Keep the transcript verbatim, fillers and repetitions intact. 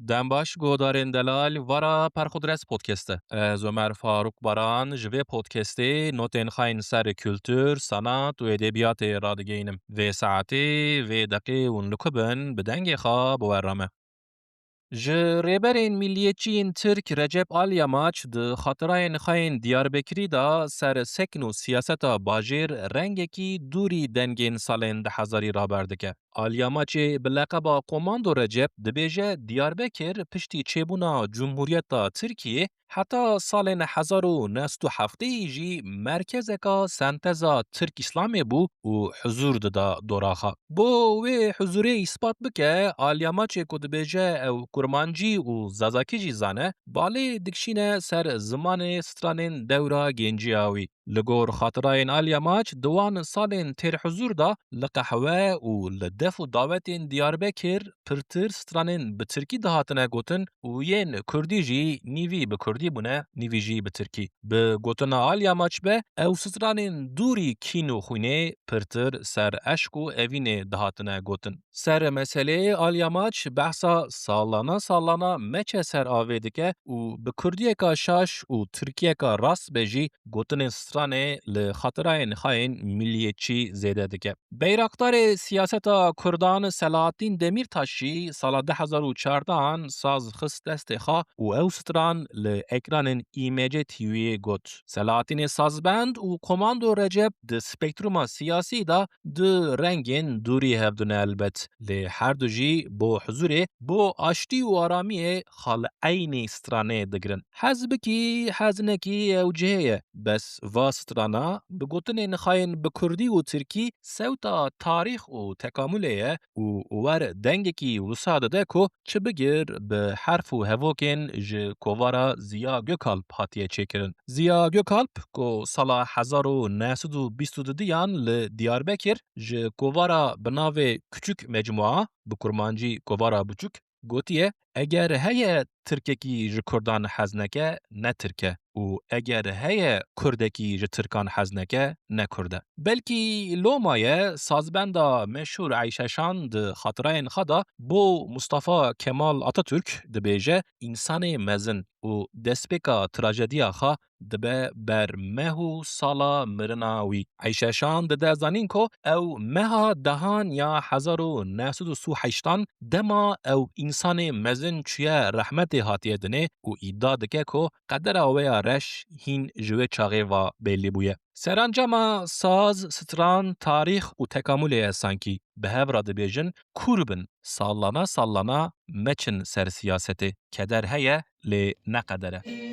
Dem baş, guhdarên delal, vara Perxudres Podcast e. Ez Omer Faruk Baran ji vê podcastê notên xwe yên ser kultur, sanat û edebiyatê radigeynim. Vê saetê, vê deqê hûn li ku bin, bi dengê xwe bi we re me. Ji rêberên milliyetçiyên Tirk Recep Alyamaç di xatirayên xwe yên Diyarbekirî de ser sekn û siyaseta bajêr rengekî dûrî dengên salên du hezarî raber dike. Alyamaçê bi leqeba Komando Recep dibêje Diyarbekir piştî çêbûna Cumhuriyeta Tirkiyê heta salên hezar û neh sed û heftê jî merkezeka senteza Tirk-Îslamê bû û huzûr dida dora xwe. Bo wê huzûrê îspat bike, Alyamaçê ku dibêje ew kurmancî û zazakî jî zane, balê dikişîne ser zimanê stranên dewra genciya wî. Li gor xatirayên Alyamaç, di wan salên têrhuzûr de li qehwe û li def û dawetên Diyarbekir pirtir stranên bi tirkî dihatine gotin û yên kurdî jî nîvî bi kurdî bûne, nîvî jî bi tirkî. Bi gotina Alyamaç be, ew stranên dûrî kîn û xwînê pirtir ser eşq û evînê dihatine gotin. Ser meseleyê Alyamaç behsa salana salana meçe ser avê dike û bi kurdiyeka şaş û tirkiyeka rast be jî gotinên stranê li xatirayên xwe yên milliyetçî zêde dike. Beyraqdarê siyaseta kurdan Selahattîn Demîrtaş jî sala du hezar û çardehan saz xist destê xwe û ew stran li ekranên E M C T V'yê got. Selahattînê sazbend û Komando Recep di spektruma siyasî de du rengên dûrî hevdû ne elbet. Lê her du jî bo huzûrê, bo aştî û aramiyê xwe li eynî stranê digirin. Hez bikî, hez nekî ew cihê ye. Bes va strana bi gotinên xwe yên bi kurdî û tirkî sewta tarîx û tekamulê ye û wer dengekî wisa dide ku çi bigir bi herf û hevokên ji kovara Ziya Gökalp hatiye çêkirin. Ziya Gökalp ku sala hezar û neh sed û bîst û duduyan li Diyarbekir ji kovara bi navê Küçük Mecmua, bi kurmancî Kovara Buçuk, gotiye, eger heye tirkekî ji kurdan hez neke, ne tirk e û eger heye kurdekî ji tirkan hez neke, ne kurd e. Belkî loma ye, sazbenda meşhûr Eyşe Şan di xatirayên xwe de bo Mustafa Kemal Atatürk dibêje, însanê mezin û destpêka trajediya xwe dibe ber meh û sala mirina wî. Eyşe Şan dide zanîn ku ew meha dehan ya hezar û neh sed û sî û heştan dema ew însanê mezin çûye rehmetê hatiye dinê û îdia dike ku qedera wê ya reş hîn ji wê çaxê ve bellî bûye. Serancama saz, stran, tarîx û tekamulê ye sankî. Bi hev re dibêjin, kûr bin, salana salana meçin ser siyasetê. Keder heye, lê ne qeder e.